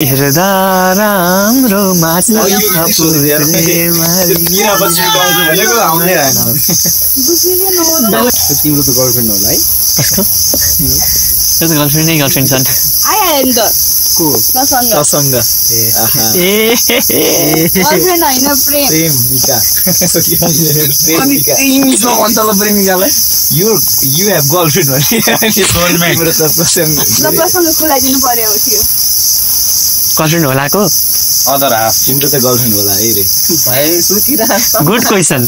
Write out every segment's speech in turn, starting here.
हेर्दा राम्रो माछा तिम्रो त गर्लफ्रेन्ड होला है कसको त्यो त गर्लफ्रेन्ड छन् ससँग गर्लफ्रेन्ड हैन प्रेमिका प्रेमिकालाई यु हेभ गर्लफ्रेन्ड भने प्रसङ्ग खुलाइदिनु पर्यो थियो गर्लफ्रेन्ड होलाको अदर हाफ तिम्रो त गर्लफ्रेन्ड होला है रे भाइ सोचिरहेको गुड क्वेसन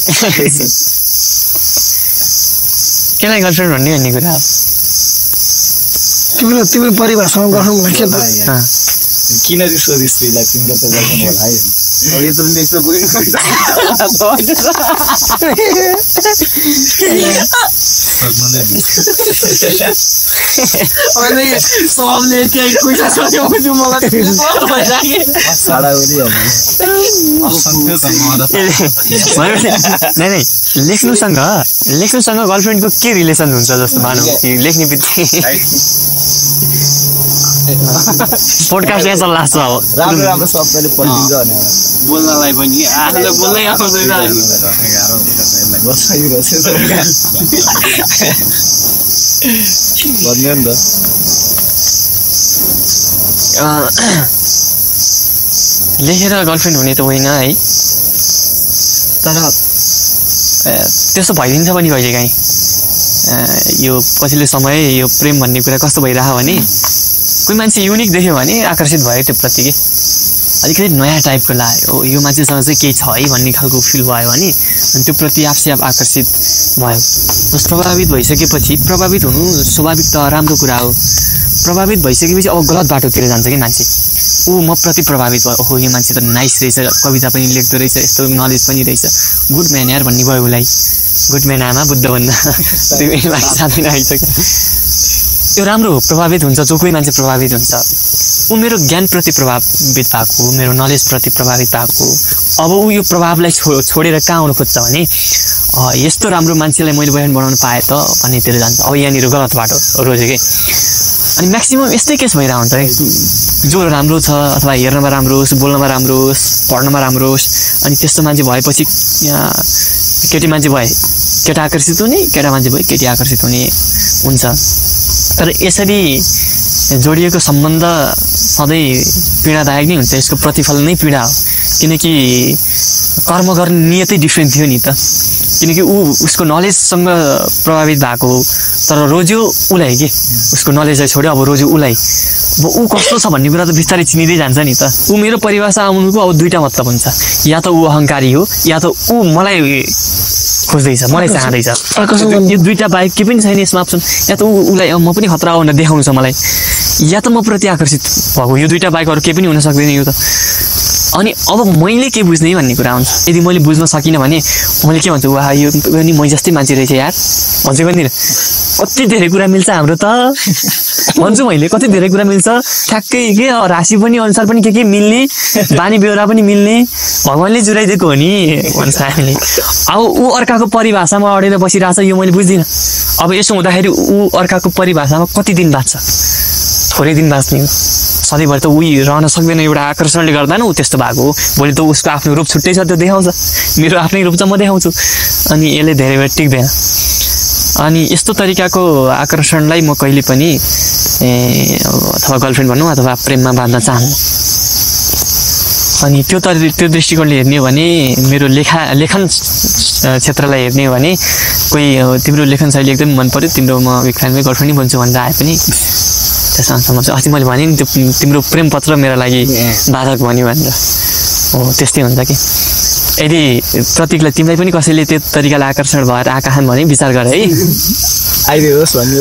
केलाई गर्लफ्रेन्ड भन्ने कुरा तिम्रो परिभाषामा गर्नु लाग्छ किन चाहिँ सोधिस् तिमीलाई तिम्रो त गर्लफ्रेन्ड होला है अब यत्रो लेख्छ सबले त्यही पैसा सोध्यो मलाई नै लेख्नुसँग गर्लफ्रेन्डको के रिलेसन हुन्छ जस्तो मानौँ कि लेख्ने बित्तिकै पोडकास्ट यहाँ चल्ला छ अब राम्रो राम्रो शब्दले पढिदिन्छ भने बोल्नलाई पनि आफूलाई बोल्नै आउँदैन भन्यो नि त लेखेर गर्लफ्रेन्ड हुने त होइन है तर त्यस्तो भइदिन्छ पनि कहिलेकाहीँ यो पछिल्लो समय यो प्रेम भन्ने कुरा कस्तो भइरह्यो भने कोही मान्छे युनिक देख्यो भने आकर्षित भयो त्यो प्रति के अलिकति नयाँ टाइपको लाग्यो यो मान्छेसँग चाहिँ केही छ है भन्ने खालको फिल भयो भने अनि त्यो प्रति आफै आफ आकर्षित भयो जस प्रभावित भइसकेपछि प्रभावित हुनु स्वाभाविक त राम्रो कुरा हो प्रभावित भइसकेपछि अब गलत बाटोतिर जान्छ कि मान्छे ऊ म प्रति प्रभावित भयो ओहो यो मान्छे त नाइस रहेछ कविता पनि लेख्दो रहेछ यस्तो नलेज पनि रहेछ गुड म्यान यार भन्ने भयो उसलाई गुड म्यान आमा बुद्ध भन्दा साथी आइसक्यो यो राम्रो हो प्रभावित हुन्छ जो कोही मान्छे प्रभावित हुन्छ ऊ मेरो ज्ञानप्रति प्रभावित भएको मेरो नलेजप्रति प्रभावित भएको अब ऊ यो प्रभावलाई छोडेर कहाँ आउनु खोज्छ भने यस्तो राम्रो मान्छेलाई मैले बयान बनाउनु पाएँ त भन्नेतिर जान्छ अब यहाँनिर गलत बाटो रोज्यो कि अनि म्याक्सिमम् यस्तै केस भइरहेको हुन्छ है जो राम्रो छ अथवा हेर्नमा राम्रो होस् बोल्नमा राम्रो होस् पढ्नमा राम्रो होस् अनि त्यस्तो मान्छे भएपछि केटी मान्छे भए केटा आकर्षित हुने केटा मान्छे भए केटी आकर्षित हुने हुन्छ तर यसरी जोडिएको सम्बन्ध सधैँ पीडादायक नै हुन्छ यसको प्रतिफल नै पीडा हो किनकि कर्म गर्ने नियतै डिफ्रेन्ट थियो नि त किनकि उसको नलेजसँग प्रभावित भएको तर रोज्यो उसलाई के उसको नलेजलाई छोड्यो अब रोज्यो उसलाई अब ऊ कस्तो छ भन्ने कुरा त बिस्तारै चिनिँदै जान्छ नि त ऊ मेरो परिभाषा आउनुको अब दुईवटा मतलब हुन्छ या त ऊ अहङ्कारी हो या त ऊ मलाई खोज्दैछ मलाई चाहँदैछ यो दुईवटा बाहेक के पनि छैन यसमा अप्सन या त उसलाई म पनि खतरा भनेर देखाउनु छ मलाई या त म प्रति आकर्षित भएको यो दुईवटा बाहेक अरू केही पनि हुन सक्दैन यो त अनि अब मैले के बुझ्ने भन्ने कुरा आउँछ यदि मैले बुझ्न सकिनँ भने मैले के भन्छु वाह यो पनि मै जस्तै मान्छे रहेछ यार भन्छु पनि कति धेरै कुरा मिल्छ हाम्रो त भन्छु मैले कति धेरै कुरा मिल्छ ठ्याक्कै के राशि पनि अनुसार पनि के मिल्ने बानी बेहोरा पनि मिल्ने भगवान्ले जुराइदिएको हो नि भन्छ हामीले अब ऊ अर्काको परिभाषामा अडेर बसिरहेछ यो मैले बुझ्दिनँ अब यसो हुँदाखेरि ऊ अर्काको परिभाषामा कति दिन बाँच्छ थोरै दिन बाँच्ने हो सधैँभरि त उही रहन सक्दैन एउटा आकर्षणले गर्दा न ऊ त्यस्तो भएको हो भोलि त उसको आफ्नो रूप छुट्टै छ त्यो देखाउँछ मेरो आफ्नै रूप छ म देखाउँछु अनि यसले धेरै बेर टिक्दैन अनि यस्तो तरिकाको आकर्षणलाई म कहिले पनि अथवा गर्लफ्रेन्ड भनौँ अथवा प्रेममा बाँध्न चाहन्न अनि त्यो दृष्टिकोणले हेर्ने हो भने मेरो लेखन क्षेत्रलाई हेर्ने हो भने कोही तिम्रो लेखन शैली एकदम मन पर्यो तिम्रो म बिग फ्यानमै गर्लफ्रेन्ड बन्छु भनेर आए पनि त्यसमा चाहिँ अस्ति मैले भने नि त्यो तिम्रो प्रेम पत्र मेरो लागि बाधक बन्यो भनेर हो त्यस्तै हुन्छ कि यदि प्रतीकलाई तिमीलाई पनि कसैले त्यो तरिकाले आकर्षण भएर आएका छन् भने विचार गर है आइदियोस् भन्ने